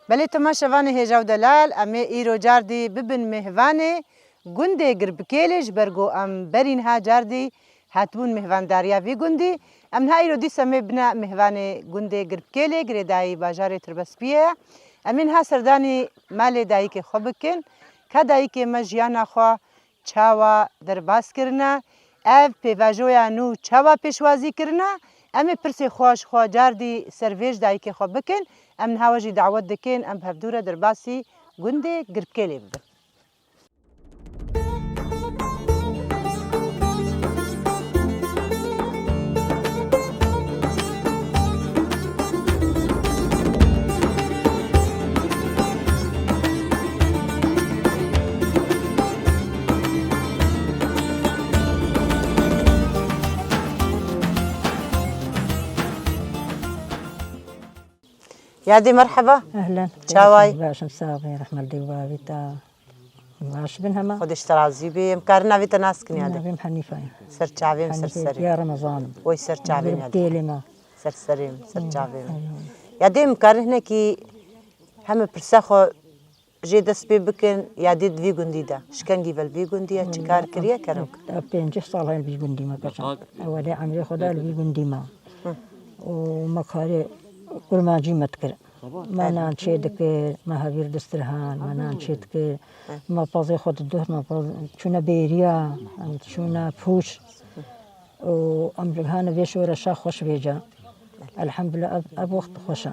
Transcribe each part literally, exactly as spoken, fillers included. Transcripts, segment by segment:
Belê temaşevanê hêja û delal, em ê îro cardî bibin mêhvanê gundê Girbikêlê, ji ber ku em berî niha cardî hatibûn mêhvandariya vî gundî. Em niha îro dîsa em ê bine mêhvanê gundê Girbikêlê, girêdayî bajarê Tirbespiyê ye. Em ê niha serdanî malê dayikê xwe bikin. Ka dayikê me jiyana xwe çawa derbas kirine, ev pêvajoya nû çawa pêşwazî kirine, em ê pirsê xwe ji xwe cardî ser vê ji dayikê xwe bikin. Em niha we jî dawet dikin, em bi hevdû re derbasî gundê Girpkêlê bibin. Yadê merheba. Ehlen. Çaway? Başım sağ ol, rahmet li bavî ta. Baş bin hema. Xwedê ji te razî bê. Em karin navê te nas kin yadê? Navê min Henîfe ye. Ser çavê min, ser Henîfe serê. Ya Remezan. Oy ser çavê min yadê. Têlê me. Ser serê min, ser çavê min. Eyvallah. Yadê em karin hinekî heme pirsa xwe jê dest pê bikin, yadê di vî gundî de. Ji kengî ve li vî gundî ye, çi kar kiriye kerem? Ev pêncî sal heye li vî gundî me keçan. Ewelê emrê xwe da li vî gundî me. Û me karê kurmancî me dikir. Me nan çê dikir, me hevîr distirhan, me nan çê dikir. Me pazê xwe diduht, me paz çûne bêriya, em çûne pûç. Û em hane vê şoreşa xweş vêca. Elhamdulillah, ev, ev wext xweş e.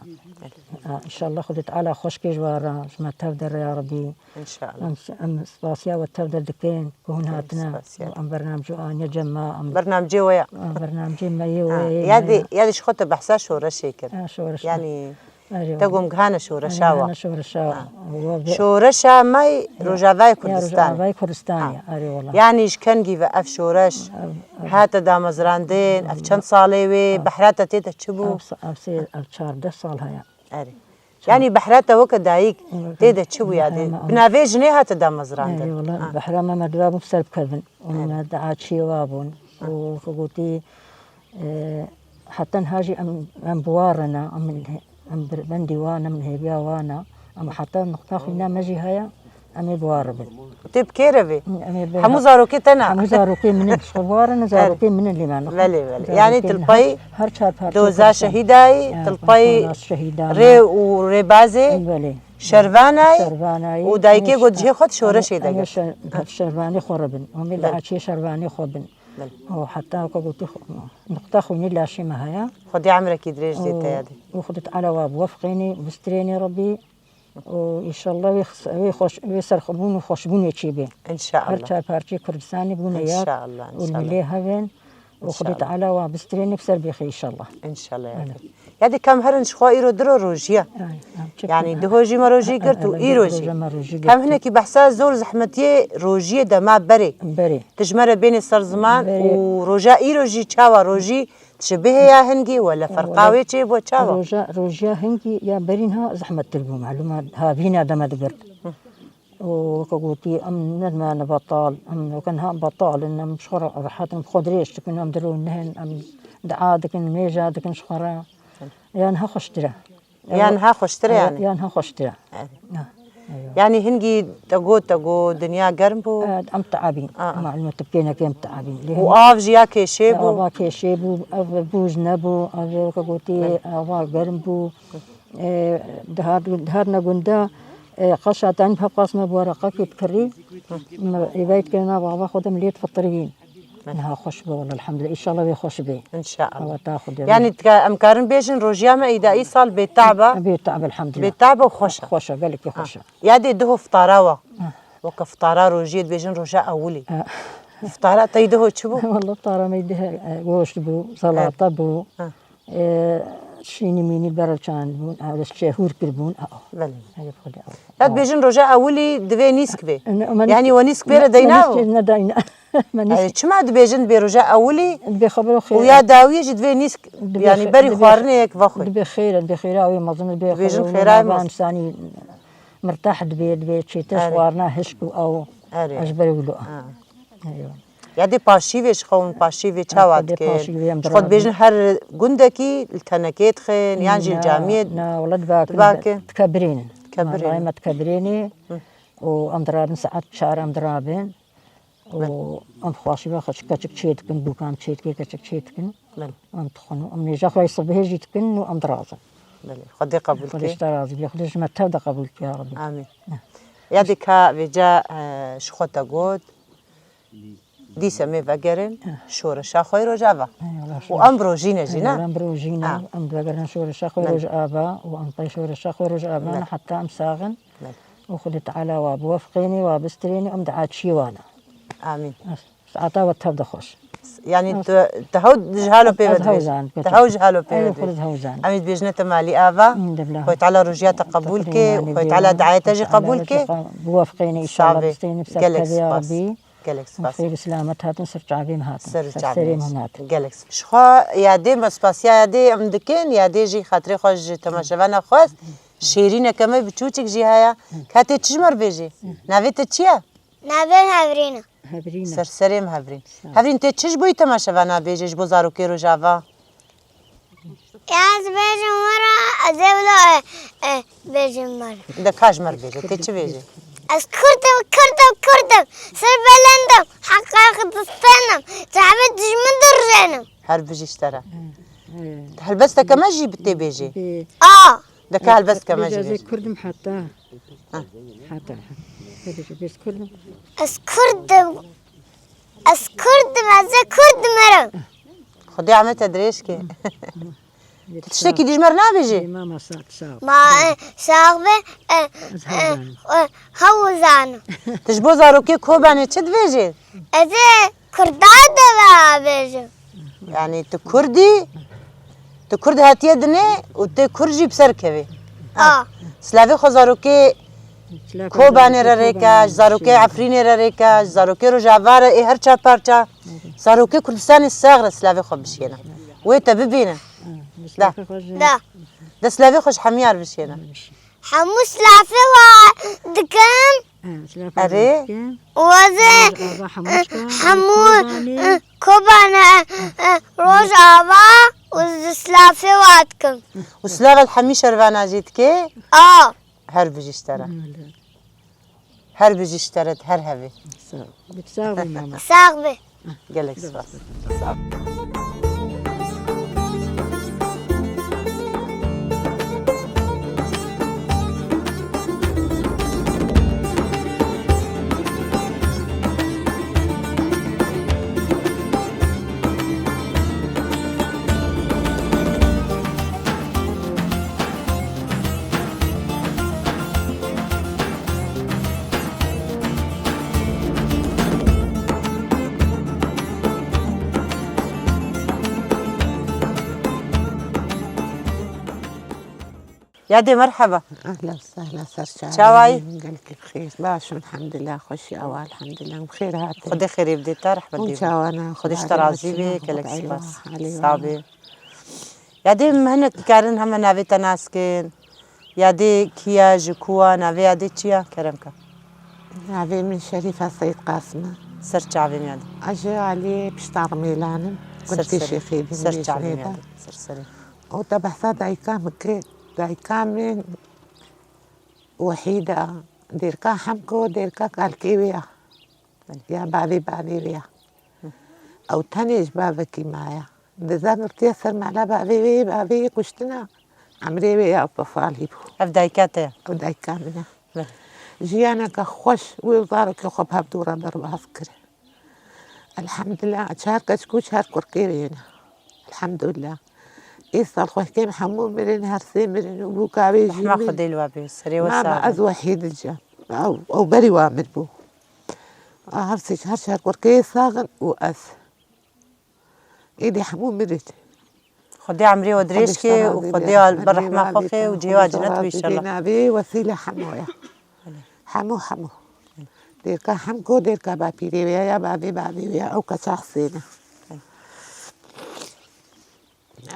Ha, înşallah Xwedê Teala xweşkê ji we re, ji me tev de re ya Rebî. Înşallah. Em, em spasiya we tev de dikin, ku hûn hatine. Spasiya. Em bernamcê aniye cem me, em Bernamcê we ya. Em bernamcê me yê Ha, we yê yadê, me ya. Yadê ji xwe te behsa şoreşê kir. Ha, şoreş. Yanî Erê te wala. Gom gihane şoreşa we. Gihane şoreşa Ha. we. Şoreşa me Rojavayê Ya Kurdistanê. Rojavayê Kurdistanê, Ha. Erê wala. Yanî ji kengî ve ev şoreş Ev, ev. hate damezrandin, ev çend salê wê, Ev. behra te tê de çi bû? Ev sa-, ev sê, ev çardeh sal heye. Erê. Yanî behra te weke dayik Evet. tê de çi bû yadê? Behra me Bi navê jinê hate damezrandin. Erê wala, Ha. behra me me diva bû ser bikevin. Û Evet. me dua çiyê wa bûn. Û xwe gotî, e, heta niha jî em, em bi wa re ne, em, em bir-, bendî wa ne, em hêviya wa ne. Em heta nuqta xwîna me jî heye, em ê bi wa re bin. Tê bi kê re vê? Em ê bi Hemû zarokê te ne? Hemû zarokê min in, ji xwe bi wa re ne, Evet. zarokê min in lê me. Belê, belê. Zarokê Yanî min tilpayî her, her çar parçeyê doza Kurdistanê. şehîdayî, Ya, tilpayî doza şehîdana. rê û rêbazê, Belê. şervanayî Şervanayî. û dayikê Em ê got şe-, cihê xwe di şoreşê em ê de em ê gir. şe-, Ha. şervanê xwe re bin. Em ê Belê. li açê şervanê xwe bin. Belê. Û heta weke gotî xwe, nuqta xwînî laşê me heye. Xwedê emrekî dirêj dê te Û, yadê. û Xwedê Teala wa biwefqênê, bistrênê Rebî. Û înşallah wê xis-, wê xweş, wê serxwebûn û xweşbûnê çêbê. Înşallah. Her çar parçeyê Kurdistanê bûne yek Înşallah, û li înşallah. milê hevên. Û Xwedê Înşallah. Teala wa bistrênê bi ser bêxê înşallah. Înşallah ya Belê. Rabbi. Ya dê kam herin ji xwe îro diro rojiye. Ay, ay, çi Yanî kim- diho jî me rojî Ay, girt û ay, îro jî. roja me rojî Kam girt. hinekî behsa zor zehmetiyê rojiyê de ma berê. Berê. Tu ji me re bênê ser ziman Berê. û roja îro jî çawa rojî Çi bihê ya hingî wele ferqa Wele wê çê bo çawa? roja, rojiya hingî ya berî niha zehmettir bû, malûm e, havîna deme digirt. Û weke gotî, em nedimane betal, em weke niha betal in, em ji xwe re rehet in, bi xwe dirêj dikin, em dirûn nihin, em dua dikin, mêja dikin ji xwe re. Ya niha xweştir e. Ya niha xweştir e Ew, yanî? ya niha xweştir e. Evet. Ha, eywa. Yanî hingî te got, te got dinya germ bû? Evet, em teabîn. Aa. Malûm e, tu bikênekê em teabîn. Lê Û hingî av jî ya kêşê Ya, bû? ava kêşê bû, ev bûj nebû, ev weke gotî, Evet. ava germ bû. E, dihat, dihatine gunda, e, qeşa tenî hevqas me bi wereqekê dikirî. Me êvayî dikirina bava xwe de milê difitirîn. Niha xweş be, wele elhamdulillah. Înşallah wê xweş be. Înşallah. Ewa ta Xwedê. Yanî tika em karin bêjin rojiya me îda îsal bêtab e? Bêtab, elhamdulillah. Bêtab û xweş e. Xweş e, gelekî xweş e. Ha. Ya dê duho fitara wa. Ha. Weke fitara rojiyê dibêjin roja ewilî. Ha. Fitara te yî duho çi bû? Wele fitara me yî duho, e, goşt bû, salata Evet. bû. Ha. E, şînî mînî berevçand bûn, ew çehûr kiribûn. Belê. Heyv Xwedê. Ya dibêjin roja ewilî divê nîsk bê. Ne, me Yanî nîsk- we nîsk bê re me, me deyna nîsk û? nedayna. Me nîsk- Erê, çima dibêjin dibê roja ewilî Dibê xebero xêr. û ya dawiyê jî divê nîsk, Dibê yanî xe-, berî dibê xwarinê xe-, yek vexwe. dibê xêr e, dibê xêra wê mezin, dibê Dibêjin xebero xêra nava mez- insanî mirtah dibê, dibê çête Erê. xwarina hişk û ew Erê. ez berê wilo. Ha. Eywa. Ya dê paşîvê ji xwe hûn paşîvê çawa Xwedê dikin? paşîvê em Ji xwe dibêjin diravin. her gundekî li tenekê dixin, yan jî li Na, camiyê na, wele dibakin, dibakin. dikebirînin. Kebirê. Malay me dikebirênê û em dirabin saet çar em dirabin û em xwaşiba xwe keçik çê dikin, bûkan çê dike, keçik çê dikin. Belê. Em dixwin û em nêja xwe yê sibihê jî dikin û em dirazin. Belê. Xwedê qebûl Xwedê ke. Ji te razî bê. Xwedê ji me tev de qebûl ke ya Rebî. Amîn. Yadê ka vêca, e, ji xwe te got, dîse mê vegerin şoreşa xwe yê Rojava. Ey, Allah û şoreş. Em bi rojîne jî, Ey, ne? Em bi rojîne, Ha. em vegerin şoreşa xwe yê Belê. Rojava û em pey şoreşa xwe yê Rojava ne Belê. heta em sax in. Belê. Û Xwedê Teala wa biwefqênî, wa bistirênî, em di açiyê wan e. Amîn. Saeta we tev de xweş. Yanî tu, tu hew ji halo pê ve Ez hew dibêjî. zan, Tu götür. hew ji halo pê Ey, ve dibêjî. Xwedê hew zan. Em ê dibêjine te malî ava. Hı, de bila. Xwedê Teala rojiya te qebûl ke. Tekrîmanî Xwedê bê. Teala dayê te jî Teala qebûl ke. Xwedê biwefqênî, Sağ inşallah, be. destê nifsa Gelek tevî ya spas. Rebî. Gelek spas. Xêr û selamet hatin, ser çavê min hatin. Ser û Ser çavê serê min. min hatin. Gelek spas. Ji xwe yadê me spasiya yadê em dikin, yadê jî xatirê xwe ji temaşevana xwest. Şêrîneke me biçûçik jî heye. Ka tê çi ji me re bêjî? Navê te çi ye? Navê min Hevrîn e. Hevrîn e. Ser serê min Hevrîn. Sağ ol. Hevrîn, tê çi ji bo wî temaşevana bêjê ji bo zarokê Rojava? Ya ez bêjim we re, ez ê wilo, e, e, bêjim we re. De ka ji me re bêje, tê çi bêjê? Ez Kurd im, Kurd im, Kurd im. Ser belend im. Heqa xwe distênim. Çavê dijmin dirijênim. Her bijî ji te re. Hı, hı. Helbesteke me jî bi tê bêjê. Bê. A. De ka helbesteke me jî Bêje, ez bêjê. ê Kurd im heta. Ha. Heta. Bêje, bêje, ez Kurd im. Ez Kurd im. Ez Kurd im, ez ê Kurd mirim. Xwedê ame te dirêj ke. Tu tiştekî dî ji me re nabêjî? Ê mama, sağ, sağ ol. Ma, e, sax be, e, Ez e, hewzan. e, hewzan. Tu ji bo zarokê Kobanê çi dibêjî? Ez ê Kurda de ve bêjim. Yanî tu Kurd î, tu Kurd hatiye dinê û tê Kurd jî bi ser kevê. A. Silavê xwe zarokê Silavê Kobanê re Kobanê rêke, ji zarokê Efrînê re rêke, ji zarokê Rojava re, ê her çar parça. Zarokê Kurdistanê sax re silavê xwe bişiyêne. Wê te bibîne. Ha, Da. silavê xwe jî Da. De silavê xwe ji hemiyar bişiyêne. Hemû silavê wa dikim. Ha, silavê Erê. dikim. Wezê, Rojava hemû, hemû, Kobanê. e, Kobanê, e, Rojava û silavê wa dikim. Û silavê li hemî şervana jî dikê? A. Her bijî ji te re. Öyle. Her bijî ji te re, her hevî. Sağ ol. Sax be mama. Sax be. Gelek spas. Sağ ol. Yadê, merheba. Ehlen sehlen, ser çavê. Çawa yî? Gelkî bi xêr. Baş, elhamdulillah, xweşî awa, elhamdulillah. Bi xêr hatî. Xwedê xêrê bidê te, rehmet Hûn bê. çawa ne? Xwedê ji te razî bê, gelek spas. Sağ bê. Yadê, em hinek dikarin heme navê te nas kin? Yadê kî ye, ji ku ye, navê yadê çi ye? Kerem ke. Navê min Şerîfe Seyîd Qasim e. Ser çavê min yadê. Ez ji aliyê Pişta Rimêlan im. Ser Gundê serê. Şêxê Ser çavê min Dîmrêşnê de. Yadê. Ser serê. Û te behsa dayika min kir. Dayika min Wehîd e. Dêrka Hemko, dêrka kalkê wê ye. Belê. Ya bavê bavê wê ya. Hı. Ew tenê ji bavekî maye. Dize girtiye ser mala bavê wê, bavê wê kuştina. Emrê wê ya sed salî bû. Ev dayika te ye? Ew dayika min e. Belê. Jiyaneke xweş wê û zarokê xwe bi hevdû re derbas kir. Elhamdulillah, çar keçik û çar kurkê wê ne. Elhamdulillah. Îsal xwehkêm hemû mirin, her sê mirin û bûka wê jî Rehma min. Xwedê li we bê, serê we Mama, sax ez be. Wehîd dicem. Ew, ew berî wa min bû. A, her sê, her çar kurkê sax in û ez. Êdî hemû mirin. Xwedê emrê we dirêj ke û Xwedê ya li ber rehma xwe xe û cihê we cennet be înşallah. Navê Wesîle Hemo ya. Hemo, Hemo. Dêrka Hemko, dêrka bapîrê wê ya, ya bavê bavê wê ya, ew keça Husêne.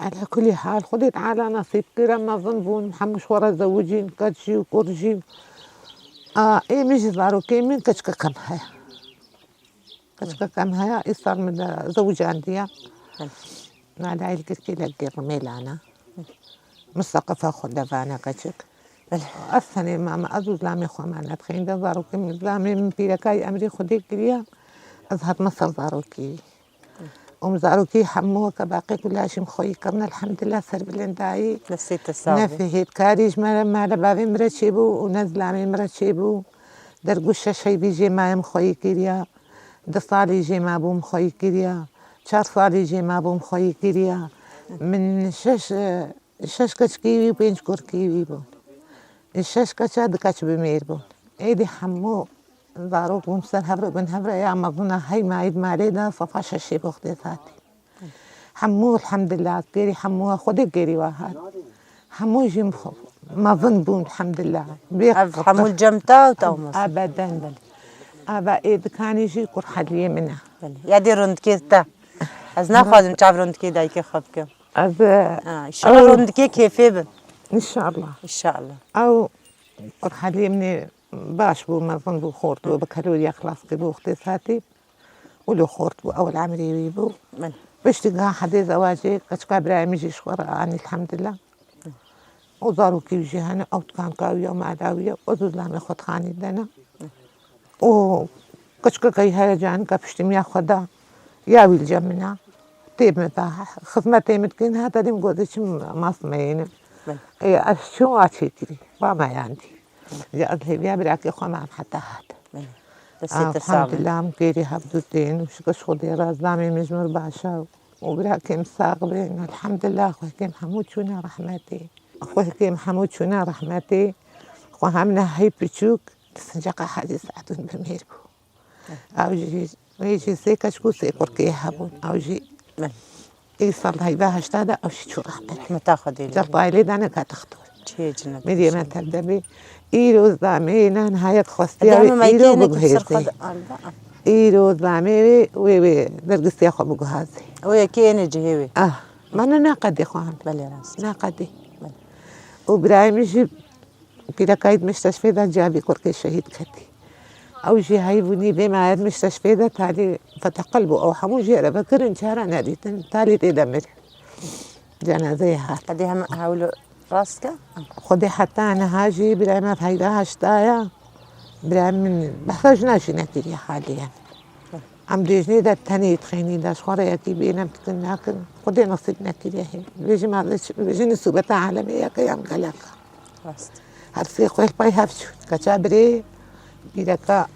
Ala kulî hal, Xwedê Teala nasîb kir, em mezin bûn, hemû ji xwe re zewicîn, keç jî û kur jî. A, ê min jî zarokê min keçikek em heye. Keçikek em heye, îsal min de zewicandiye. Hı. Nalê Aylgirkê Legê Rimêlana. Hı. Miseqifa xwe devane keçik. Ez tenê mame, ez û zilamê xwe me nedixeyîn de, zarokê min, zilamê min pîrekayî emrê Xwedê kiriye, ez hatime ser zarokî. Û min zarokî hemû weke baqê ku laşê min xweyî kirin, elhemdulillah, serbilindayî. Destê te sax be. Ne hêdkarî ji me re, me re bavê min re çêbû û ne zilamê min re çêbû. Dergû şeş heyvî jê mayê min xweyî kiriye. Du salî jê mabû min xweyî kiriye. Çar salî jê mabû min xweyî kiriye. Min şeş, e, şeş keçikî wî û pênc kurkî wî bûn. Şeş keça du keç bi mêr bûn. Êdî hemû zarok bûn ser hev re, bin hev re ya mezin e, hey mayî di malê de sefa şeşê bi Xwedê hatî. Hemû elhemdulillah, kêrî hemû Xwedê kêrî wa hat. Hemû jî mezin bûn elhemdulillah. Bê Ev hemû li cem te û te û mezin? Ebeden. Ava ê dikanê jî kurheliyê min e. Belê. Ya dê rindikê te. Ez naxwazim çav rindikê dayikê xwe bikim. Ez, Ha, inşallah ew rindikê kêfê bin. İnşallah. İnşallah. Ew kurheliyê min ê baş bû, mezin bû, xort bû, bi kaloriya xilas kiribû, Xwedê hatî. Û li xort bû, ewil emrê wî bû. Min. Piştî giha hedê zewacê, keçika birayê min jî ji xwe re anî, elhemdulillah. Û zarokî wî jî hene, ew dikanka wî ye, mala wî ye, û zilamê xwe dixanî de ne. Û keçikekî heye canika piştimiya xwe da, ya wî li cem min e. Tê min da, xizmetê min dikin, heta dîm gotin çim mas meyînim. Min. Ê, ez çûm wa çêkirî, wa meyandî. Ya ez hêviya birakê xwe mam heta hat. Belê. Destê te sax be. Elhamdulillah, em kêrî hevdû tên û şikir ji Xwedê re, zilamê min ji min baş e û birakê min sax bin. Elhamdulillah, xwehkê min hemû çûne rehmetê. Xwehkê min hemû çûne rehmetê. Xwe hem ne hey piçûk, di sinceqa Hacî Se'dûn bi mêr bû. Ew jî, wê jî sê keçik û sê kurkê hebûn. Ew jî Belê. Îsal heyva heşta de ew jî çû rehmet. Rehmeta Xwedê lê. Cevdayê lê dane ka textor. Çiyê cinet. Mêriyê me tev de bê. Îro zilamê nan hayek xwestiya wê îro biguhêzê. Îro zilamê wê, wê, wê dergisiya xwe biguhazê. O yekê ênê cihê wê. Ah, mana naqedê xwe hem. Belê rast. Naqedê. Belê. Û birayê min jî Pîrekayî di Mişteşfê de cavî kurkê şehîd ketî. Ew jî heyvûnî vê me di Mişteşfê de talî feteqel bû. Ew hemû jê re vekirin, çara nedîtin. Talî tê de mir. Cenazeyê hat. Hadi hem hewlo rast ke? Xwedê heta niha jî birayê me heyda heşta ya. Birayê min behsa jina jî nekiriye haliyen. Em dêjnê de tenê dixênî de, ji xwe re yekî bê, ne em dikin nakin. Xwedê nesîb nekiriye hê. Bêjim ez, bêjin nisûbeta alemê yeke yan gelek. Rast. Her sê xwe li pey hev çûn. Keça birê pîreka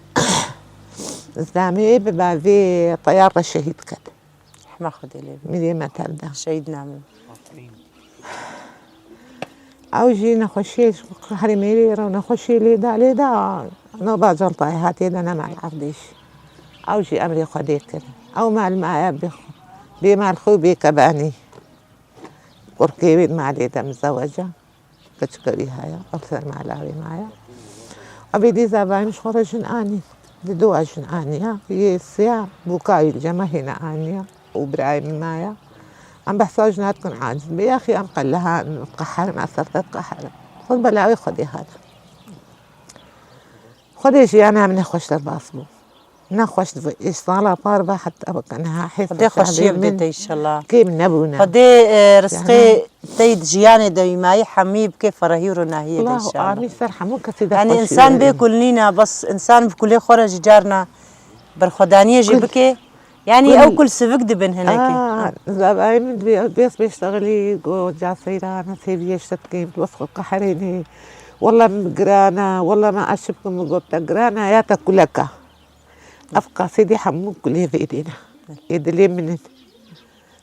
zilamê bi bavê teyar re şehîd ket. Rehma Xwedê lê be. Mirê me tev de. Şehîd namin. Ew jî nexweşiyê ji qehrê mêrê re nexweşiyê lê da, lê da, noba cantayê hatê de nema li erdê jî. Ew jî emrê Xwedê kir. Ew mal maye bê, bê mal xwe bê kebanî. Kurkê wê di malê de mizeweca. Keçika wî heye, ew ser mala wê maye. Ev êdî zavayê min ji xwe re jin anî. Di dua jin aniya. Yê siya bûka wî li cem me hêne aniya. Û birayê min maye. Em behsa jina dikin aciz be. Yaxî em qelehan, diqeherin, ez ser te diqeherim. Xwe bela wê Xwedê hate. Xwedê jiyana min nexweş derbas bû. Nexweş dibe. Ê sala par ve heta bike niha hêz Xwedê xweşiyê bide te înşallah. Kêm nebûne. Xwedê, e, rizqê Yani tey di jiyanê de wî mayî hemî bike ferehî û ronahiyê de Allah înşallah. Amîn ser hemû kesî de Yani xweşî însan bê. Bê kul nîne, bes însan bi kulê xwe re jî carna berxwedaniyê jî Kul. Bike. Yani Kul. Ew kul sivik dibin hinekî. Aa, zavayê min dibê, bês bêştexilî, go ca seyra, ne sêviyê şte dikêm, bes xwe qeherênê. Wela min girana, wela me aşib kim, min got te girana, ya te kuleka. Ev qasî dî hemû kulê vê dê ne. Ê dilê min in.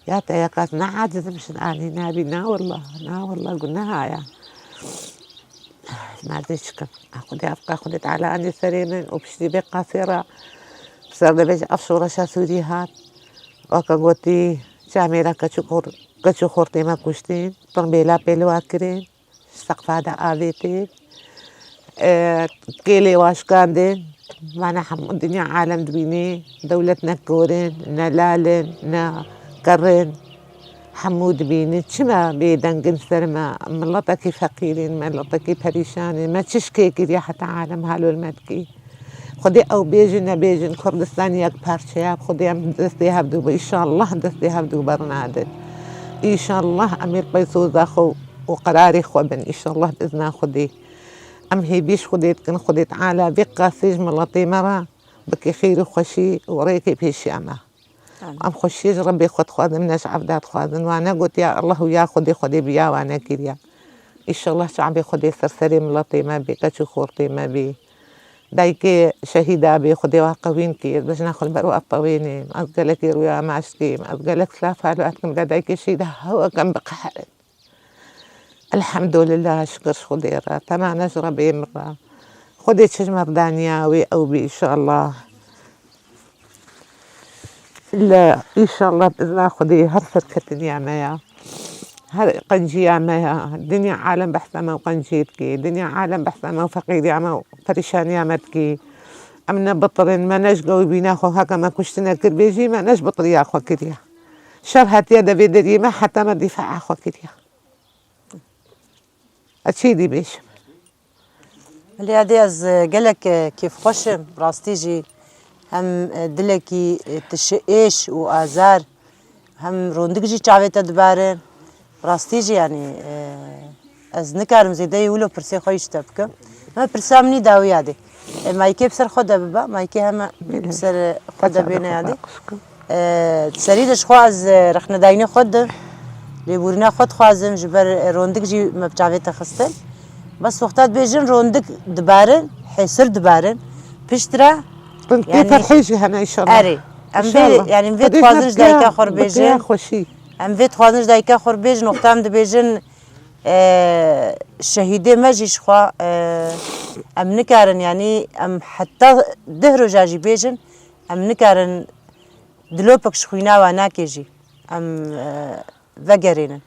Ya te ya qas ne acizim şin anî nabî, na wallah, na wallah, guneha ya. Merdê çikim. A Xwedê, ev qas Xwedê Teala anî serê min û piştî vê qasê re bi ser de bêje ev şoreşa Sûrî hat. Weke gotî, çamê re keç û xor-, keç û xortê me kuştîn, tirbêla pêliwa kirin. Ji seqfa de avê tê. E, kêlê wa şikandin. Vana hemû dinya alem dibînê. Dewlet ne kor in, ne lal in, ne kerr in. Hemû dibînin. Çima bêdeng in ser me? Miletekî feqîr in, miletekî perîşan in. Me çi ji kê kiriye heta alem halol me dikî? Xwedê ew bêjin nebêjin, Kurdistanî yek parçe ye, Xwedê em destê hev dû be, înşallah destê hev dû bernadin. Înşallah em ê li pey soza xwe û qerarê xwe bin, înşallah bi izna Xwedê. Em hêvî ji Xwedê dikin, Xwedê Teala vê qasê ji miletê me re bike xêr û xweşî û rêkê pêşiya me. Amin. Em xweşiyê ji Rebbê xwe dixwazin, ne ji evda dixwazin. Wa negot ya Allah û ya Xwedê, Xwedê bi ya wa nekiriya. Înşallah çavê Xwedê ser serê miletê me bê, keç û xortê me bê. Dayikê şehîda bê, Xwedê wa qewîn kê, ez bejna xwe li ber we tewênêm. Ez gelekî rûya me eşkêm, ez gelek silav halo dikim, bila dayikê şehîda hew ekem biqeherin. Elhamdulillah, şikir ji Xwedê re. Temane ji Rebbê min re. Xwedê çi ji me re daniya wê ew bî, înşallah. Le, înşallah, bi izna Xwedê her serketiniya me ya. Her qenciya me ya. Dinya alem behsa me û qenciyê dikê. Dinya alem behsa me û feqîriya me û perîşaniya me dikê. Em ne bitirin, me ne ji gewbîna xwe heke me kuştine kir bê jî, me ne ji bitiriya xwe kiriye. Şev hatiye devê deriyê me, heta me dîfaa xwe kiriye. Ez çi dî bêjim? Lê Adê, ez, e, gelek, e, kêfxweş im. Rastî jî hem, e, dilekî, e, tişiêş û azar, hem rondik jî çavê te dibarin. Rastî jî, yanî, e, ez nikarim zêdeyî wilo pirsê xwe yî ji te bikim. Me pirsa min î dawî Adê. E, maykê bi ser xwe de bibe, maykê heme Belê. Bi ser, e, xwe de Teşekkür bêne Adê. Xwedê. E, serî de ji xwe ez, e, rexnedayînê xwe didim. Lêbûrîna xwe dixwazim, ji ber, e, rondik jî me bi çavê te xistin. Bes wexta dibêjin rondik dibarin, hêsir dibarin. Piştre, Rondik yanî, ferhê jî hene înşallah. Erê. Em vê, înşallah. Yanî, em vê Xwedê dixwazin ji dayika xwe re bêjin. Em vê dixwazin ji dayika xwe re bêjin, wexta em dibêjin, e, şehîdê me jî ji xwe, e, em nikarin, yanî, em heta deh roja jî bêjin, em nikarin dilopek ji xwîna we nake jî. Em, e, vegerînin.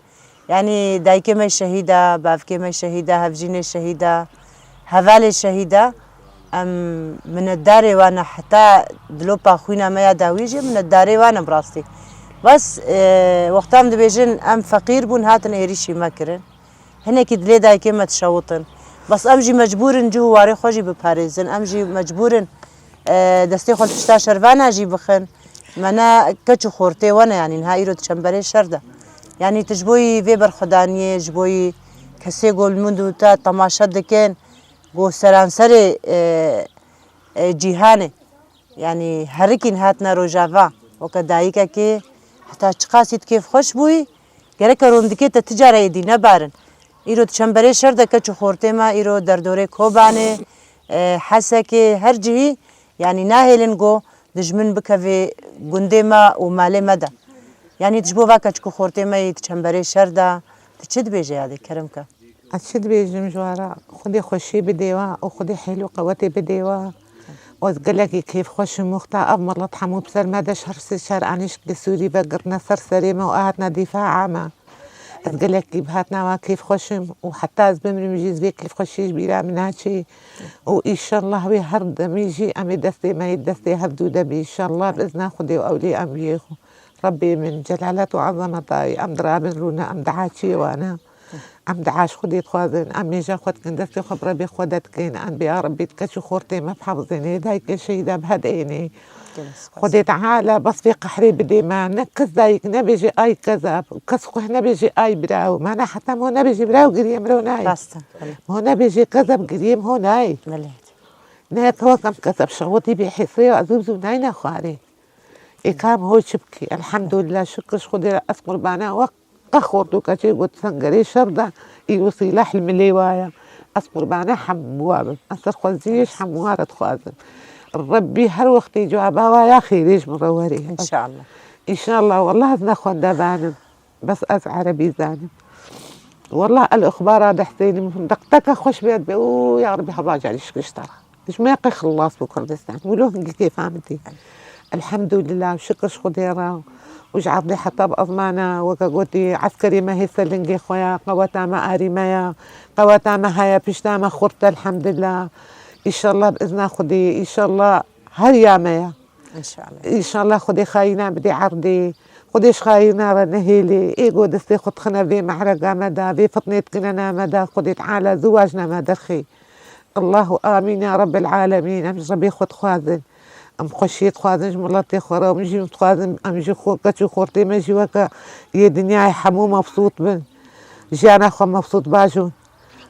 Yanî dayikê me şehîd e, bavkê me şehîd e, hevjînê şehîd e, hevalê şehîd e. Em minetdarê wan e, heta dilopa xwîna me ya dawî jî minetdarê wan e bi rastî. Bes, e, wexta em dibêjin em feqîr bûn, hatin êrîşî me kirin. Hinekî dilê dayikê me dişewitin. Bes em jî mecbûr in cih û warê xwe jî biparêzin. Em jî mecbûr in, e, destê xwe li pişta şervana jî bixin. Me ne keç û xortê we ne, yanî niha îro di çemberê şer de. Yanî tu ji bo yî vê berxwedaniyê, ji bo yî kesê ku li min û te temaşe dikin, ku seranserê, e, e, cîhanê. Yanî herikîn hatine rojava, weke dayikekê heta çiqasî tu kêfxweş bûyî, gereke rondikê te ti cara êdî nebarin. Îro di çemberê şer de keç û xortê me, îro derdorê Kobanê, e, Hesekê, her cihî, yanî nahêlin ku dijmin bikeve gundê me û malê me de. Yanî tu ji bo va keç û xortê me yî di çemberê şer de, tu çi dibêje Adê, kerem ke? Ez çi dibêjim ji we re? Xwedê xweşiyê bidê we û Xwedê hêl û qewetê bidê we. Ez gelekî kêfxweş im, wexta ev milet hemû bi ser me de şer, şer anîşt li Sûrî vegirtine ser serê me û hatine dîfaa me. Ez gelekî bi hatina we kêfxweş im û heta ez bimrim jî ez vê kêfxweşiyê ji bîra min naçê. Û înşallah wê her demî jî em ê destê me yê destê hevdû de bî. Înşallah bi izna Xwedê û ewlê enbiyê xwe. Rebbê min, celalet û ezemeta wî, em dirabin rûne, em dua çiyê wane. Em dua ji Xwedê dixwazin, em mêja xwe dikin, destê xwe bi Rebbê xwe de dikin, em bê ya Rebbê di keç û xortê me bihefzênê, dayikê şehîda bihedênê. Gelek spas. Xwedê Teala bes vê qehrê bidê me, ne kes dayik nebêjê ay kezab, kes xweh nebêjê ay biraw, me ne heta mo nebêjê biraw giriyê miro nayê. Rast e, belê. Mo nebêjê kezab giriyê ho nayê. Belê. Ne wek em kezab şewitî bê hêsrê ya zû zû nayne xwarê. Ê kam ho çi bikî? Elhamdulillah, şikir ji Xwedê re ez qurbana we qe xort û keçê got sengerê şer de îro sîlah li milê wa ye. Ez qurbana hemû wa bim. Ez serxweziyê ji hemû wa re dixwazim. Rebbî her wextê cewaba wa ya xêrê ji min re werê. Înşallah. Înşallah, wallah ez ne xwendevan im. Bes ez erebî zanim. Wallah el ixbara dehsênim. Deqteke xweş bê ez bê. Û ya Rebbî heba carî şikir ji te re. Ji me qey xilas bû Kurdistan. Wilo hingî kêfa min tê. Elhamdulillah, şikir ji Xwedê re. Û ji erdê heta bi ezmana, weke gotî, eskerê me hê ser lingê xwe ya, qeweta me arî me ya, qeweta me heye, pişta me xurt e, elhamdulillah. Înşallah bi izna Xwedê, înşallah her ya me ya. Înşallah. Înşallah Xwedê xayîna bidê erdê. Xwedê ji xayîna re nehêlê. Ê go destê xwe dixine vê mehrega me de, vê fitnê dikine me de, Xwedê Teala ziwacna me derxê. Allahu amîn ya Rebbil alemîn. Em ji Rebê xwe dixwazin. Em xweşiyê dixwazin ji miletê xwe re. Em jî dixwazin, em ji xwe, keç û xortê me jî weke yê dinyayê hemû mebsût bin. Jiyana xwe mebsût bajûn.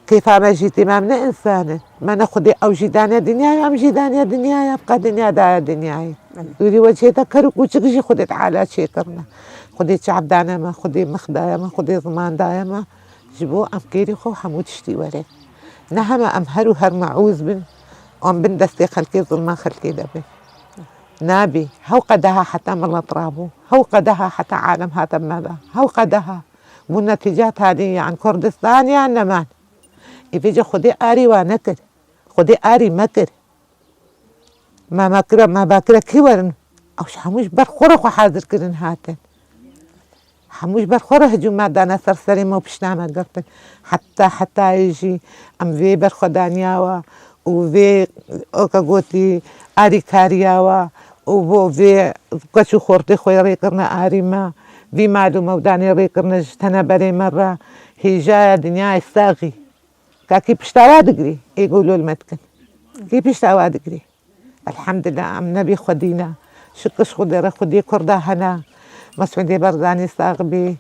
Kêfa me jî tê, me ne însan in. Me ne Xwedê ew jî daniye dinyayê, em jî daniye dinyayê, em qe dinya daye dinyayê. Dûrî wecihê te ker û kûçik jî Xwedê Teala çêkirine. Xwedê çav dane me, Xwedê mix daye me, Xwedê ziman daye me. Ji bo em kêrî xwe hemû tiştî were. Ne heme em her û her meûz bin, em bin destê xelkê, zilma xelkê de bin. Nabî. Hew qedeha heta milet rabû. Hew qedeha heta alem hate me de. Hew qedeha. Bû netîca tadî yan Kurdistan yan neman. Ê vêce Xwedê arî wa nekir. Xwedê arî me kir. Me, me kira, me bakira kî werin? Ew ji hemû ji ber xwe re xwe hazir kirin hatin. Hemû ji ber xwe re hicûm me dane ser serê me û pişta me girtin. Heta, hetayê jî em vê berxwedaniya we û vê, oka gotî, arîkariya we û bo vê keç û xortê xwe rê kirine arî me, vî mal û mewdanê rê kirine ji teneberê me re hêjaya dinyayê saxî. Ka kî pişta wa digirî, ê go lol me dikin. Kî pişta wa digirî. Elhamdulillah, em nebî xwedî ne. Şikir ji Xwedê re, xwediyê Kurda hene. Mesûdê Barzanî sax bî.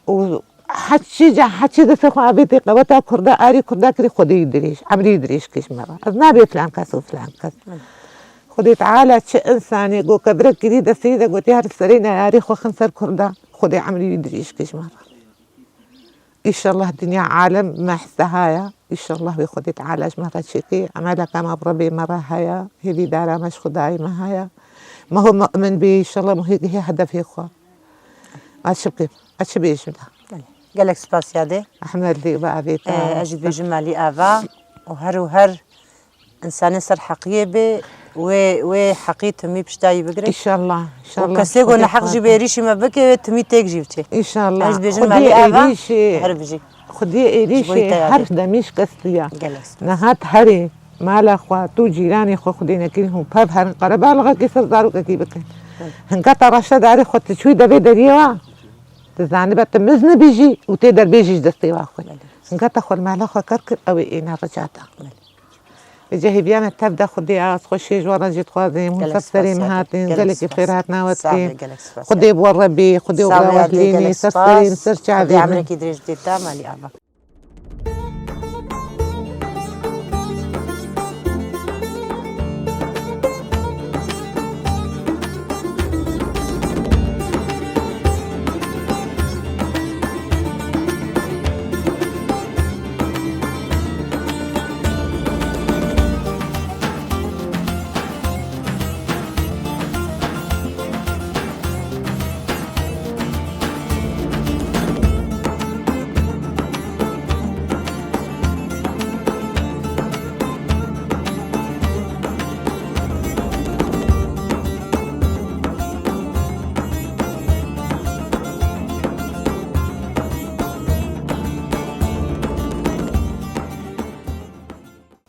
Û heçî ca, heçî destê xwe avêtê qeweta Kurda, arî Kurda kirî, Xwedê wî dirêj, emrî wî dirêj kir ji me re. Ez nabê filan kes û filan kes. Xwedê Teala çi însanê go kevirek kirî destê wî de gotî her serê neyarî xwe xin ser Kurda. Xwedê emrî wî dirêj kir ji me re. Înşallah dinya alem me histe haya. Înşallah wê Xwedê Teala ji me re çêkê. Emeleke me bi Rebê me re heye. Hêvîdara me ji Xwedayê me heye. Me ho mu'min bê, înşallah me hê gihê hedefê xwe. Ez çi bikim? Ez çi bêjim da? Gelek spas yadê. Ehmed lê ve avê te. Ee, ez jî dibêjim Malî Ava û her û her Însanê ser heqiyê bê, wê, wê heqî timî pişta yî bigire. Înşallah, û înşallah. Kesê ku neheq jî bi êrîşî me bike, wê timî têk jî biçe. Înşallah. Ez dibêjim Xwedê Malî Ava, êrîşê, her bijî. Xwedê êrîşê her demîş kes diya. Gelek spas. Nehat herê, mala xwe, tu cîranê xwe Xwedê nekirî hûn pev herin qerebalixekî ser zarokekî bikin. Hinka te raşte darê xwe tu çûyî devê deriyê wa, tu zanibe tu mizn ibî jî û tê derbêjî ji destê wa xwe. Hinka te xwe li mala xwe ker kir, ew ê êne rica te. Vêce hêviya me tev de Xwedê, ez xweşiyê ji we re jî dixwazim. Hûn ser serê min hatin, gelekî xêr hatina we dikim. Xwedê bi we re bê, Xwedê bi we re helînê, ser serê min, ser çavê min. Emrekî dirêj bidê te, Malî Ava.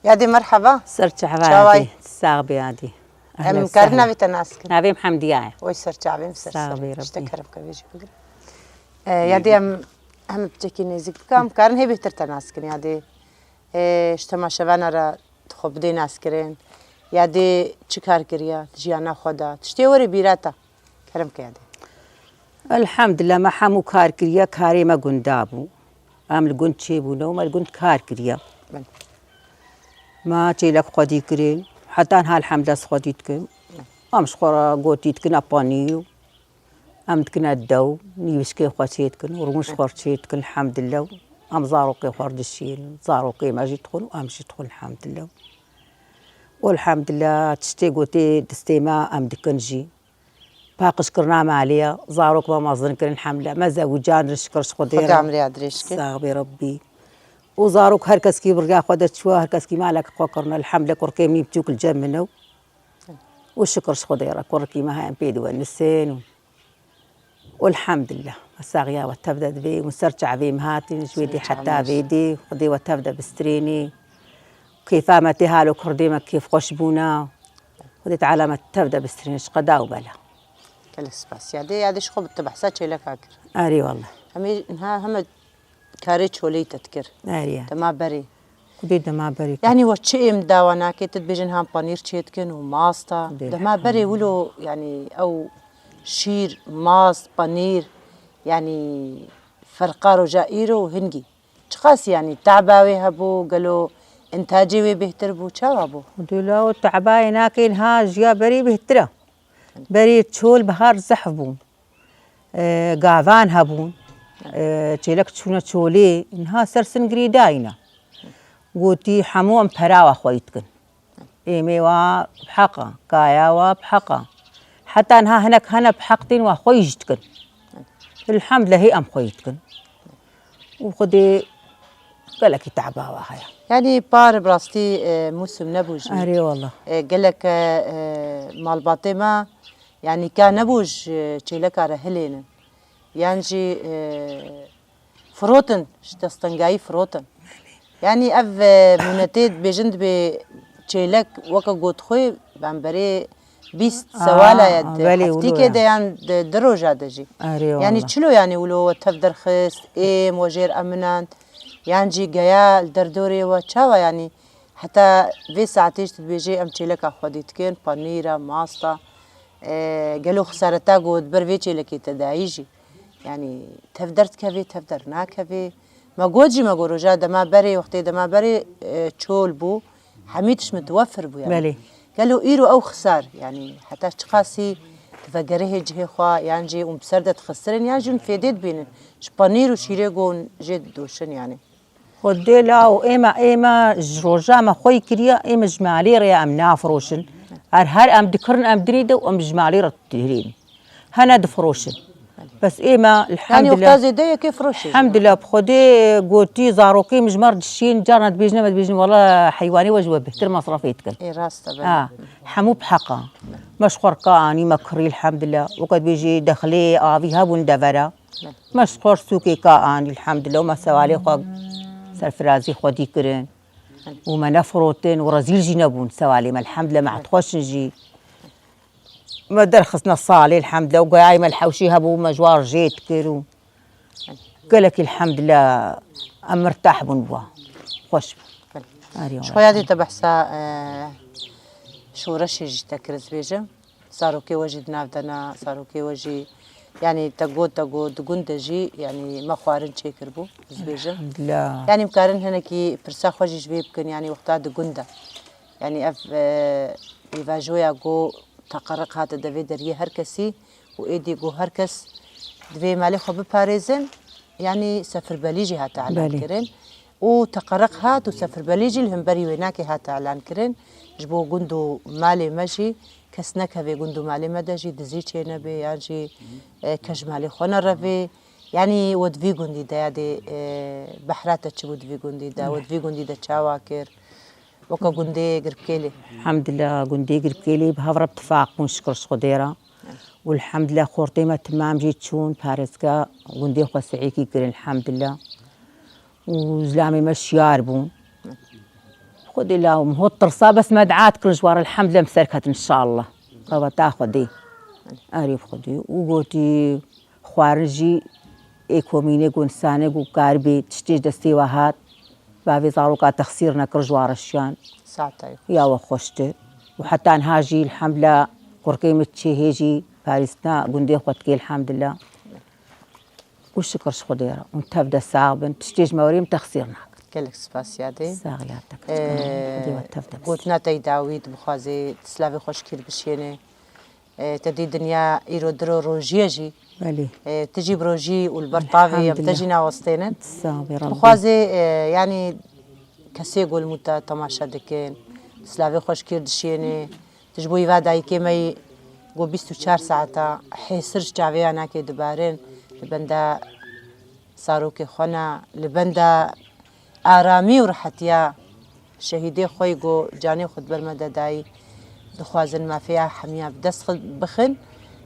Yadê merheba. Ser çava. Çaway? Yadê. Sax bî yadê. Em karin navê te nas kin? Navê min Hemdiye ye. Oy ser çavê min ser. Sax bî Rebî. Tiştek kerem ke vêjî bigir. E, yadê em, em piçekî nêzîk bike, em karin hê bêhtir te nas kin yadê. E, ji temaşevana re tu xwe bidê naskirin. Yadê çi kar kiriye, jiyana xwe de. Tiştê were bîra te. Kerem ke yadê. Elhamdulillah, me hemû kar kiriye, karê me gunda bû. Em li gund çêbûne û me li gund kar kiriye. Belê. Me çêlek xwedî kirin, heta niha elhamdulillah xwedî dikin. Em ji xwe re gotî dikin, epanî û em dikine dew, nîvişkên xwe çê dikin û rûnişt xwe çê dikin, elhamdulillah. Em zarokê xwe re dişîn, zarokê me jî dixwin û em jî dixwin, elhamdulillah. Û elhamdulillah, tiştê gotê distê me em dikin jî. Paqijkirina malê ye, zarok me mezin kirin, elhamdulillah. Me zewicandin, şikir ji Xwedê re. Xwedê emrê ya dirêj ke. Sax bê Rebbî. Û zarok her keskî bi riya xwe de çûye, her keskî malek xwe kirine, elhamdulillah, kurkê min biçûk li cem min e. Û şikir ji Xwedê re, kurikî me heye, em pê diwenisin û, û elhamdulillah. Me saxiya we tev de divê, min ser çavê min hatin, ji wê dê heta vê dê, Xwedê we tev de bistrênê. Kêfa me tê halo kurdê me kêfxweş bûna. Xwedê Teala me tev de bistrîne ji qeda û bela. Gelek spas. Yadê, yadê ji xwe bi tu behsa çêleka kir. Erê wele. Hemê niha heme karê çoleyî te dikir. Erê. Dema berê. Xwedê dema berê. Yanî we çi êm dawa nake, tu dibêjin han panîr çê dikin û masta. Dema berê wilo, yanî ew şîr, mast, panîr, yanî ferqa roja îro û hingî. Çiqas, yanî, teba wê hebû, gelo intacê wê bêhtir bû, çawa bû? Dûla û teba yê nakên ha ji ya berî bêhtir e. Berî çol bihar zehf bûn. E, gavan hebûn. E, çêlek çûne çolê, niha ser singirî dayîne. Gotî, hemû em perawa xweyî dikin. Êmê wa bi heq e, kaya wa bi heq e. Heta niha hinek hene bi heq tên wa xweyî jî dikin. Elhamdulillah, hê em xweyî dikin. Û Xwedê gelekî teba wa heye. Yanî par bi rastî, e, mûsim nebû jî. Erê wallah. E, gelek, e, malbatê me, yanî ka nebû ji çêleka re hilênin. Yan jî, e, firotin, ji destengayî firotin. Yanî ev, e, mûnetê dibêjin dibê çêlek weke gotxwê, bemberê bîst sewala ye, di heftîkê de yan di, di roja de jî. Erê, yanî wallah. Çilo, yanî wilo we tev derxist, êm we jêr eminand, yan jî geya li derdorê we çawa, yanî heta vê saetê jî tu dibêjê em çêleka xwedî dikin, panîr e, mast e. E, gelo xisareta ku di ber vê çêlekê te dayî jî, yanî tev derdikevê, tev dernakevê. Me got jî, me got roja dema berê, wextê dema berê, e, çol bû, hemî tişt mitwefir bû, yanî. Belê. Gelo îro ew xisar, yanî heta çiqasî tu vegerihê cihê xwe, yan jî hûn bi ser de dixistirên, yan jî hûn fêdê dibînin ji panîr û şîrê ku hûn jê didoşin, yanî. Xwedê law, ême, ême ji roja me xweyî kiriye, ême ji malê re em nafiroşin. Her, her em dikirin em dinê de û em ji malê re dihêlin. Hene difiroşin. Bes ême, yanî, elhamdulillah, wexta zêde yekê firoşê jî. Elhamdulillah, bi Xwedê gotî, zarokê min ji me re dişiyên, carna dibêjin, me dibêjin, wela heywanê we ji we bêhtir mesrefê dikin. Ê, rast e, belê. Ha, hemû bi heq e. Me ji xwe re ka anî, me kirî, elhamdulillah. Weke dibêjî, dexilê avî hebûn devera. Me ji xwe sûkê ka anî, elhamdulillah, û me sewalê xwe serfirazî xwedî kirin û me nefirotin û rezîl jî nebûn sewalê me, elhamdulillah, me hetxweşin jî. Me derxistine salê, elhamdulillah, û geyayê me li hewşê hebû, me ji wan re jê dikir û gelekî, elhamdulillah, em mirtah bûn bi wan. Xweş bû. Erê, ji xwe yadê te behsa, e, şoreşê jî te kir, ez bêjim. Zarokê we jî di nav de ne, zarokê we jî, yanî te got, te got, di gund de jî, yanî me xwarin çêkiribû, ez bêjim. Elhamdulillah. Yanî em karin hinekî pirsa xwe jî ji vê bikin, yanî wexta di gund de. Yanî ev, e, pêvajoya ku teqereq hate devê deriyê her kesî û êdî ku her kes divê malê xwe biparêzin, yanî sefirbelî jî hate elan kirin. Û teqereq hat û sefirbelî jî li hemberî wênakê hate elan kirin. Ji bo gund û malê me jî kes nekeve gund û malê me de jî dizî çênebe yan jî, e, kes ji malê xwe nereve. Yanî we di vî gundî de ya dê, e, behra te çi bû di vî gundî de? We di vî gundî de çawa kir? Weke gundê Girpkêlê. Elhamdulillah, gundê Girpkêlê bi hev re bi tifaq bûn, şikir ji Xwedê re. Û elhamdulillah, xortê me timam jî çûn, parêzga gundê xwe sihîkî kirin, elhamdulillah. Û zilamê me şiyar bûn. Xwedê la min hot tirsa, bes me dua dikir ji wan re, elhamdulillah, em ser ketin, inşallah. Qeweta Xwedê. Erê bi Xwedê. Û gotî, xwarin jî ê komînê ku, însanê ku karibê tiştê ji destê we hat, bavê zaroka texsîr nekir, ji wan re şiyan. Saetayê xweş. Ya we xweştir. Û heta niha jî, elhamdulillah, kurkê min çê hê jî parîstina gundê xwe dike, elhamdulillah. Û şikir ji Xwedê re. Hûn tev de sax bin. Tiştê ji me werê min texsîr nakin. Gelek spas yadê. Sax ya te. Ee, Xwedê we tev de gotina te yî dawî dibixwazê, tu silavê xweşikî bişiyêne. Ee, te dî dinya îro diro rojî ye jî. Belê. Ee, tu jî bi rojî û li ber tavê em te jî nawestênin. Sax bê Rabbî. Dixwazê, ee, yanî kesê ku li mû te temaşe dikin, silavê xweşikî dişiyêne. Tu ji bo îva dayikê me yî ku bîst û çar saeta hêsir ji çavê ya nakê dibarin, li benda zarokê xwe ne, li benda aramî û rihetiya şehîdê xwe yî ku canê xwe di ber me de dayî, dixwazin mafê ya hemiya bi dest xwe bixin.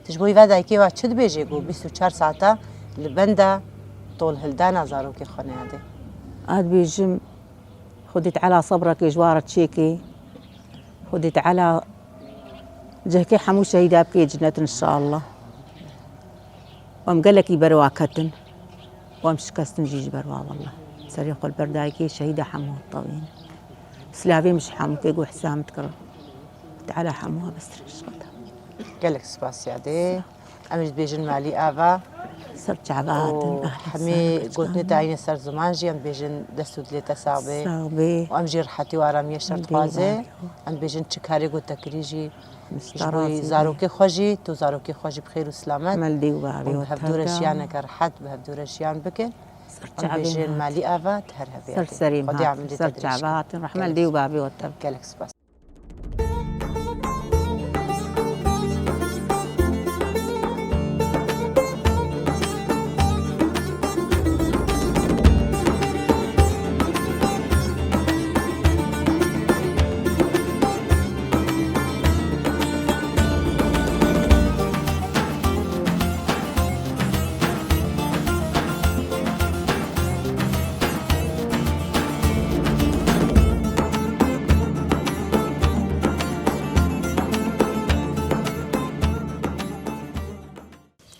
Tu ji bo îva dayikê wa çi dibêjê ku bîst û çar saeta li benda tolhildana zarokê xwe ne ya dê? Ez dibêjim, Xwedê Teala sebrekê ji wan re çêkê. Xwedê Teala cihkê hemû şehîda bikê cinet, inşallah. Em gelekî ber wa ketin. Em şikestin jî ji ber wa, wallah. Serê xwe li ber dayikê şehîda hemû tewîn. Silavê min ji hemû kê ku hisa min dikir. Teala hemû bistirin ji xwe de. Gelek spas yadê. Em jî dibêjin malî ava. Ser çava hatin, û ahlan hemî sahlan gotinê te ayîne ser ziman jî, em bêjin dest û dilê te sax bê. Sax bê. Û em jî rehetî û aramiyê ji te dixwazê. Em bêjin çi karê ku te kirî jî ji bo zarokê xwe jî, tu zarokê xwe jî bi xêr û silamet û bi hevdû re jiyaneke rehet, bi hevdû re jiyan bikin. Em bêjin malî ava, tu her hebî. Ser serê me hatin, ser çava hatin, rehmet li dê û bavê we te. Gelek spas.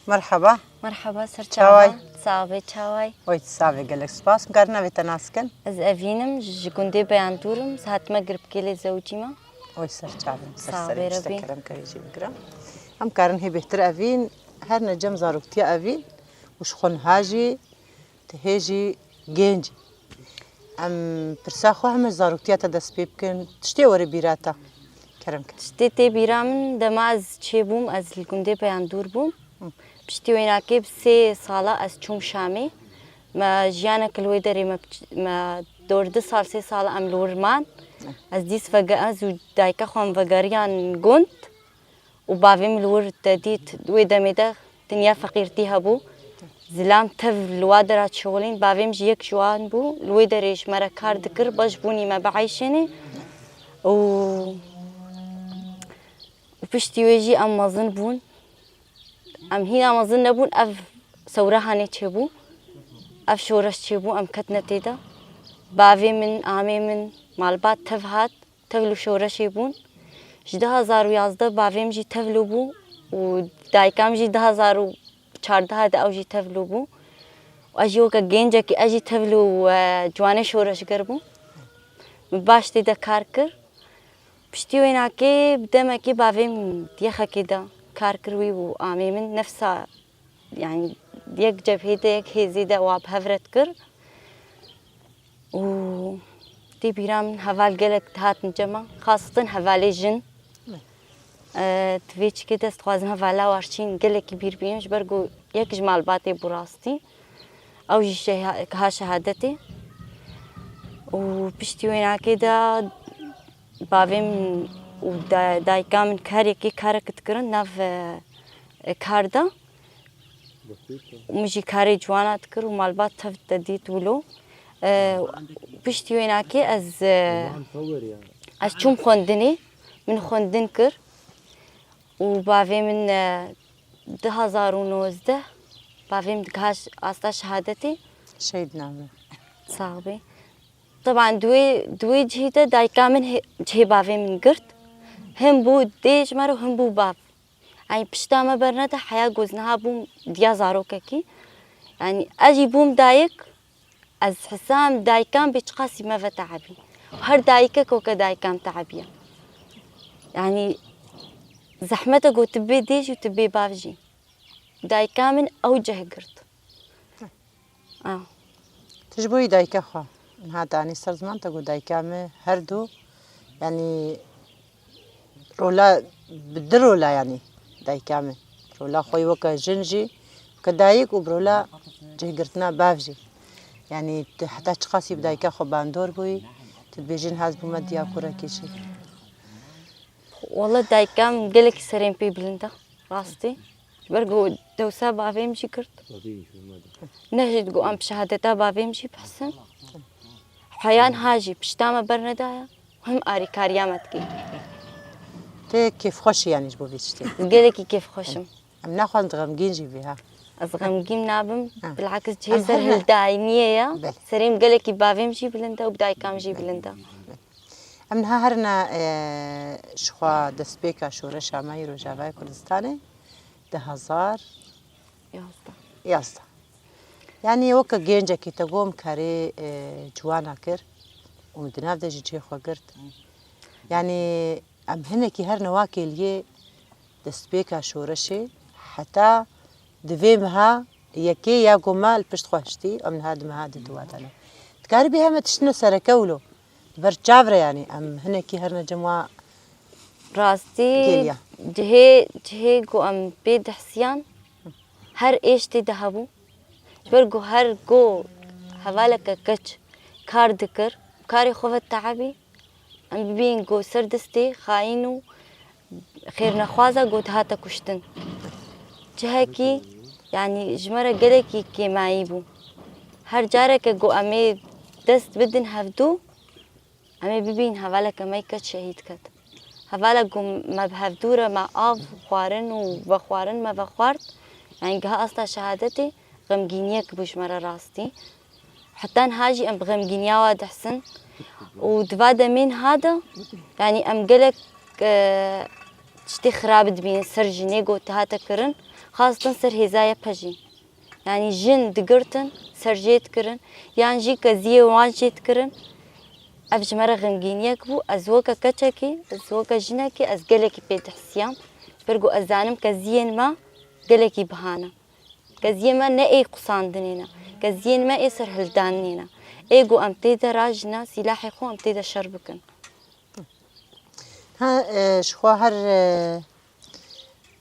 Merheba. Merheba, ser çava. Çaway? Sax be, çaway. Oy, sax be, gelek spas. Em karin navê te nas kin? Ez Evîn im, ji gundê Beyandûr im. Ez hatime Girpkêlê zewicî me. Oy, ser çavê me, ser serê me, ji te kerem ke jî bigirim. Em karin hê bêhtir Evîn, her ne cem zaroktiya Evîn û ji xwe niha jî tu hê jî genc î. Em pirsa xwe heme zaroktiya te dest pê bikin. Tiştê were bîra te. Kerem ke. Tiştê tê bîra min, dema ez çêbûm, ez li gundê Beyandûr bûm. Hı. Piştî wênakê bi sê sala ez çûm Şamê. Me jiyanek li wê derê me, me dor du sal, sê sala em li wir man. Hı. Ez dîs vege-, ez û dayika xwe em vegeriyan gund. Û bavê min li wir te dît, wê demê de dinya feqîrtî hebû. Zilam tev li wa dera çixulîn, bavê min jî yek ji wan bû. Li wê derê ji me re kar dikir, baş bûnî me bieyşênê. Û, û piştî wê jî em mezin bûn. Em hîna mezin nebûn, ev sewre hanê çêbû. Ev şoreş çêbû, em ketine tê de. Bavê min, amê min, malbat tev hat. Tevl û şoreşê bûn. Ji du hazar û yazdeh bavê min jî tevlo bû û dayika min jî du hazar û çardeh de ew jî tevlo bû. Û ez jî weke gencekî ez jî tevlo û, e, ciwanê şoreşger bûm. Min baş tê de kar kir. Piştî wênakê bi demekê bavê min yexekê de kar kir wî û amê min nefsa Yani yek cebhê de, yek hêzê de wa bi hev re dikir. Û tê bîra min heval gelek dihatin cema, xaseten hevalê jin. E, di vê çikê de ez dixwazim hevala Warçîn gelekî bîr bînim, ji ber ku yek ji malbatê bû rastî. Ew jî şeha-, ha şehadetê. Û piştî wênakê de bavê min û da-, dayika min her yekê karek dikirin nav, e, kar de. Min jî karê ciwana dikir û malbat tev te dît wilo. E, piştî wênakê ez, e, ez çûm xwendinê, min xwendin kir û bavê min, e, du hazar û nozdeh bavê min digiha ş-, asta şehadetê. Şehîd name. Sax bê. Teban di wê, di wê cihî de dayika min hê-, cihê bavê min girt. Him bû dê ji me re û him bû bav. Yanî pişta me bernede heya ku ez niha bûm diya zarokekî. Yanî ez jî bûm dayik, ez hisa em dayikan bê çiqasî me ve teebî. Her dayikek weke dayika min teebiye. Yanî zehmet e ku tu bê dê jî û tu bê bav jî. Dayika min ew cih girt. Ah. Tu ji bo wî dayika xwe niha danî ser ziman te got, dayika me her du, yanî rola, bi du rola, yanî dayika me. Rola xwe yî weke jin jî, weke dayik û bi rola cihgirtina bav jî. Yanî tu heta çiqasî bi dayika xwe bandor bûyî, tu dibêjî niha ez bûme diya kurekî jî. Wele dayika min gelekî serê min pê bilind e, rastî. Ji ber ku dewsa bavê min jî girt. Ne jî digo em bi şehadeta bavê min jî bihisin. Heya niha jî pişta me bernedaye. Him arîkariya me dike. Tê kêfxweş î yanî ji bo vê tiştê? Gelekî kêfxweş im. Em naxwazin tu xemgîn jî bî ha. Ez xemgîn nabim. Ha. Bilakis cihê ser hildayîniyê ye. Belê. Serê min gelekî bavê min jî bilind e û bi dayika min jî bilind e. Em niha herine, e, ji xwe destpêka şoreşa me yê Rojavayê Kurdistanê du hazar yazdeh. Yanî weke gencekî te got em karê, e, ciwana kir û di nav de jî cihê xwe girt. Yanî em hinekî herine wa kêliyê destpêka şoreşê heta di vê meha yekê ya ku me li pişt xwe hiştî, em niha di meha di dû de ne. Dikarî bê heme tiştine sereke wilo. Di ber çav re yanî em hinekî herine cem wa Rastî gêliya. Cihê, cihê ku em pê dihsiyan her êş tê de hebû. Ji ber ku her ku hevaleke keç kar dikir, karê xwe ve teebî, em bibîn ku ser destê xayîn û xêrnexwaza ku dihate kuştin. Cihekî, yanî ji me re gelekî kêmayî bû. Her careke ku em ê dest bidin hevdû, em ê bibîn hevaleke me yê keç şehîd ket. Hevalek ku me bi hevdû re me av xwarin û vexwarin me vexward, yanî giha asta şehadetê, xemgîniyek bû ji me re rastî. Heta niha jî em bi xemgîniya we dihsin û di va demê niha de, yanî em gelek, e, tiştê xirab dibînin ser jinê ku dihate kirin, xastin ser hêza Y P G jî. Yanî jin digirtin, ser jê dikirin, yan jî keziyê wan jê dikirin. Ev ji me re xemgîniyek bû. Ez weke keçekî, ez weke jinekî, ez gelekî pê dihsiyam. Ji ber ku ez zanim keziyên me gelekî biha ne. Keziyên me ne ê qusandinê ne. Keziyên me ê serhildanê ne. Ê ku em tê de rajine, sîlahê xwe em tê de şer bikin. Ha, e, ji xwe her, e,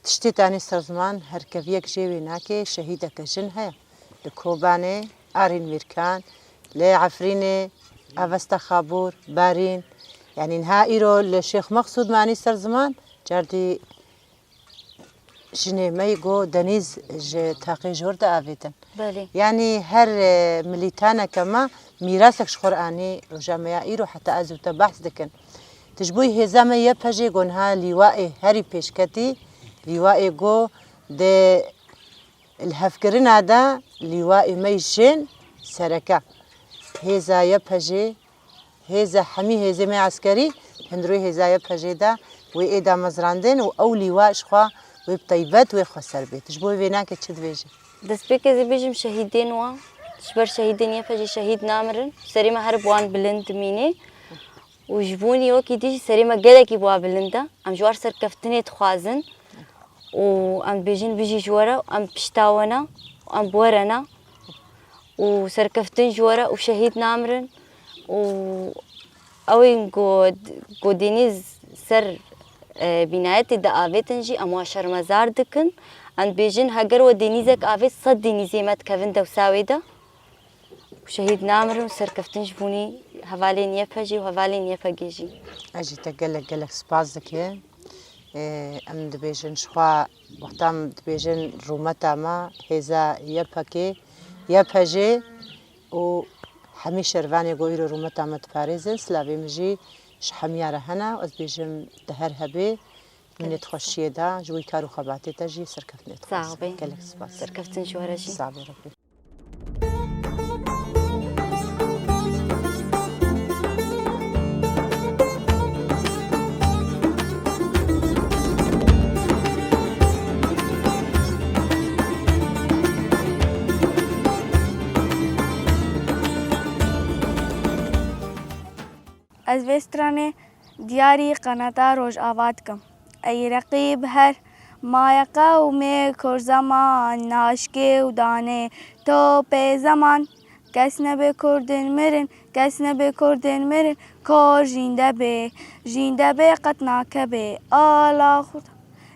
tiştê tanê ser ziman, her keviyek jê wê nake, şehîdeke jin heye. Li Kobanê, Arîn Mîrkan, li Efrînê, Avesta Xabûr, Barîn. Yanî niha îro li Şêx Meqsûd manî ser ziman, cardî jinê me yî got, Denîz ji taqê jor diavêtin. Belê. Yanî her, e, milîtaneke me mîrasek ji xwe re anî, roja me ya îro heta ez û te behs dikin. Tu ji bo hêza me Y P G got niha lîwaê herî pêşketî, lîwaê got di lihevkirina de lîwaê me yî jin sereke. Hêza Y P G Hêza hemî hêzê me eskerî, hundirê hêza Y P G de wê ê damezrandin û ew lîwa ji xwe wê bi teybet wê xweser bêt. Ji bo wê vênakê çi dibêjî? Destpêkê ez ê bêjim şehîdên wan, ji ber şehîdên Y P G şehîd namirin. Serê me her bi wan bilind dimîne. Û ji bo wî wekî dî jî serê me gelekî bi wan bilind e. Em ji wan serkeftinê dixwazin. Û em dibêjin bijî ji we re, em pişta we ne, em bi we re ne. Û serkeftin ji we re û şehîd namirin. Û ew ên ku, ku Dênîz ser, e, bînayetê diavêtin jî em wan şermezar dikin. Em dibêjin heger we Dênîzek avêt, sed Dênîzê me dikevin dewsa wê de. Û şehîd namirin û serkeftin ji bo wî hevalên Y P G û hevalên Y P G jî. Ez jî te gelek gelek spas dikim. Ê, em dibêjin ji xwe, wexta em dibêjin rûmeta me, hêza Y P G, Y P G û hemî şervanê ku îro rûmeta me diparêzin, silavê min jî ji hemiya re hene. Ez dibêjim te her hebê, mînê di xweşiyê de, ji wî kar û xebatê te jî serkeftinê dixwazim. Sax bî. Gelek spas. Serkeftin ji we re jî. Sax bî Rebî. Ez vê stranê diyarî qenata Rojava dikim. Ey reqîb her maye qewmê Kurd zeman naşkê û danê topê zeman. Kes nebe Kurdên mirin, kes nebe Kurdên mirin, kor jînde bê, jînde bê qet nakebê ala Kurdan.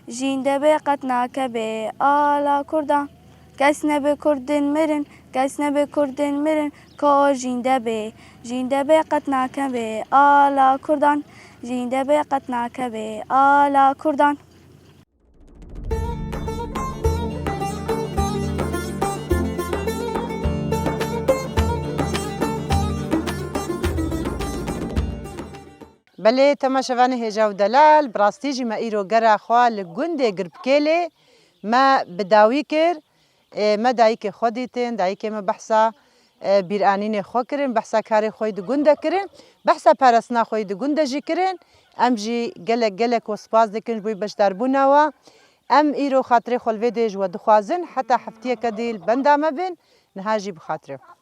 Jînde bê qet nakebê ala Kurdan. Kes nebe Kurdên mirin, kes nebe Kurdên mirin, kor jînde bê, jînde bê qet nakebê ala Kurdan. Jînde bê qet nakebê ala Kurdan. Belê, temaşevanê hêja û delal, bi rastî jî me îro gera xwe li gundê Girpikêlê me bi dawî kir. Ê, me dayikê xwe dîtin, dayikê me behsa, e, bîranînê xwe kirin, behsa karê xwe yî di gund de kirin, behsa parastina xwe yî di gund de jî kirin. Em jî gelek, gelek we spas dikin ji bo beşdarbûna we. Em îro xatirê xwe li vê dê ji we dixwazin, heta heftiyeke dî li benda me bin, niha jî bi xatirê xwe.